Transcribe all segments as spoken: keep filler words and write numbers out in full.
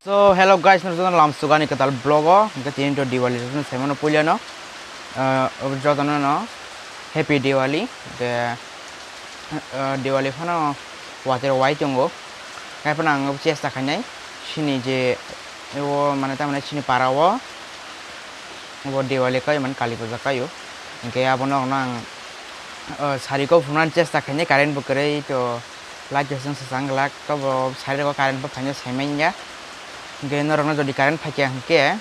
So hello guys, norok jotono lamsugani kwtal vlog o, hwnkhe tini to Diwali jotono saimano puilano, ah, jotono no happy Diwali, hwnkhe, ah, Diwali phano watwi rok wai tongo, haiphano ang chesta khainai chini je o mane tamani chini para o bo Diwali kai mane Kali puja kai o, hwnkhe abono ang, ah, sari kok phunuknani chesta khainai, current bo kwrwi to. Light bai chwng swchang glak, tobo side o current bo phaino saimanya. Hwnkhe norokno jodi current phaikha hwnkhe,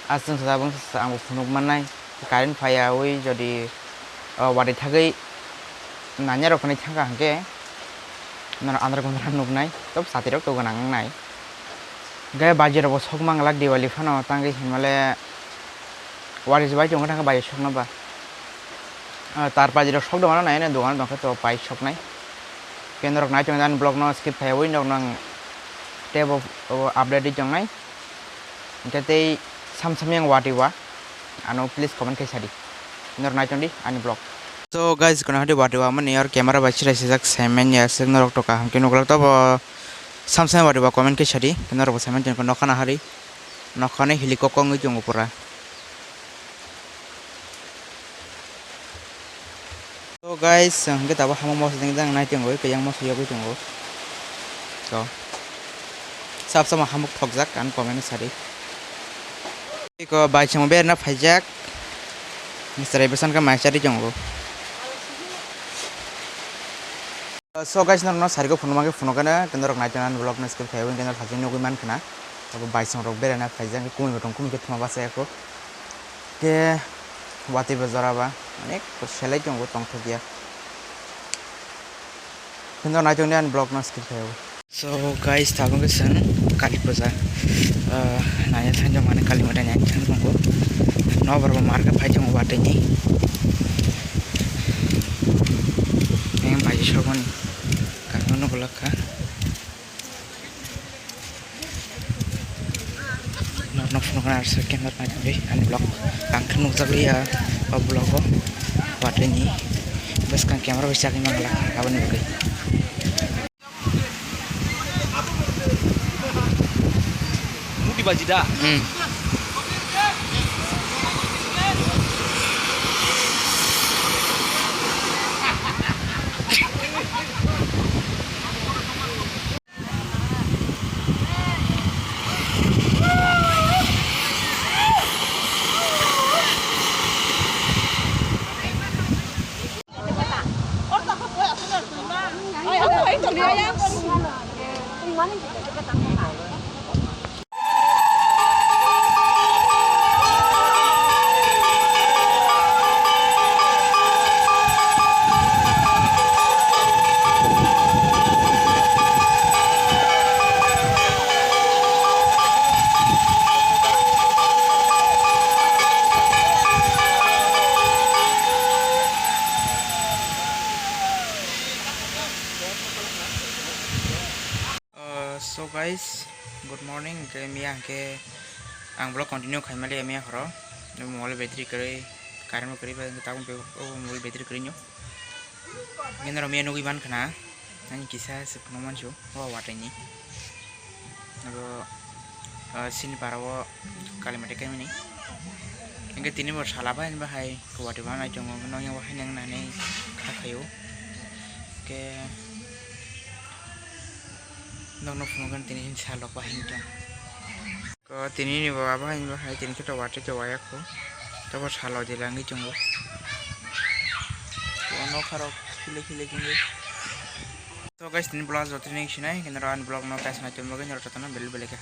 aswk chwng swchang bwswk ang bo phunuk mannai. Current phaiyawi jodi, o, watwi thagwi nanya rok hwnwi thangkha hwnkhe, norok andar gondar nuknai, tobo chati rok to gwnang wngnai. Hwnkhe baji rok bo sok manglak Diwali phano, tangwi hinmale watwi se bai tongkha thangkha baji sokno ba. Ah, tar paji rok sok dogano nai nai dogano tongkha to pai soknai. Hwnkhe norok nai tongdi ani vlog no skip khaiwi norok nang tei bo, bo update di tongnai. Hwnkhe tei sam sam yang watwi wa ano please comment khai sadi. Norok nai tongdi ani vlog. So guys, kono hadi watwi wa mani or camera bai chwrai sijak saiman ya se norok to kaham khe nuklak to bo sam sam watwi wa comment khai sadi. Norok bo saiman tongkha nokha na hari. Nokha ni hilikok kok wngwi tongo pura. So guys, hwnkhe tabuk hamung moso jang nai tongo, khe yang moso yogwi tongo. So, sab sama hamuk thokjak, ang comment sadi. Iko bai chamo berna phaijak, mister Ebesan ka mai chari tongo. So guys, norokno sariko phunukma khe phunukgano, tei norok nai tongna vlog no skip khaiwi tei norok haching nugwi mankha na. Abo baisong rok berana phaijak, khe kumui bo tong, kumui khe thuma bachai ako. Khe watwi bo jora ba, onek selai tongo, tongthokya. Tei norok nai tongdi ani vlog no skip khaiwi. So guys, tabuk khe chwng Kali puja, ah, naina thang jong mani Kali mata naina thang tongo. Nobar bo market phai tongo watwi ni. Yang bai sokoni. Kangno nugulak kha. Nok nok phunukna arsa khe nok nai tongdi ani vlog. Ang khe nukjakliya o vlog o watwi ni bwskang camera bai chakwi mangala aboni bagwi. Muti baji da? Hmm. Uh, so guys, good morning. Hwnkhe miya hwnkhe ang vlog continue khaimali miya horo. Mobile battery kwrwi, current bo kwrwi bai tabuk o mobile battery kwrwi no. Nini rok miya nugwi mankha na, ani kisa se phunuk mansu o watwi ni. Abo, ah, sini para o Kali mata kaimani. Hwnkhe tini bo sala bai bahai watwi bo nai tongo, nokni bo haino nani kha khaio. Hwnkhe nokno phunukgwi tini sal rok bahai wngtong. Ko tini ni bo abo hai, bo hai tini khe to watwi to waya kho. Tobo salo de langwi tongo. Bo nokha rok khili khili kingwi. To guys, tini vlog joto ni sinai, kinaro ani vlog no guys nai tongmani bagwi norok jotono belai belai khe.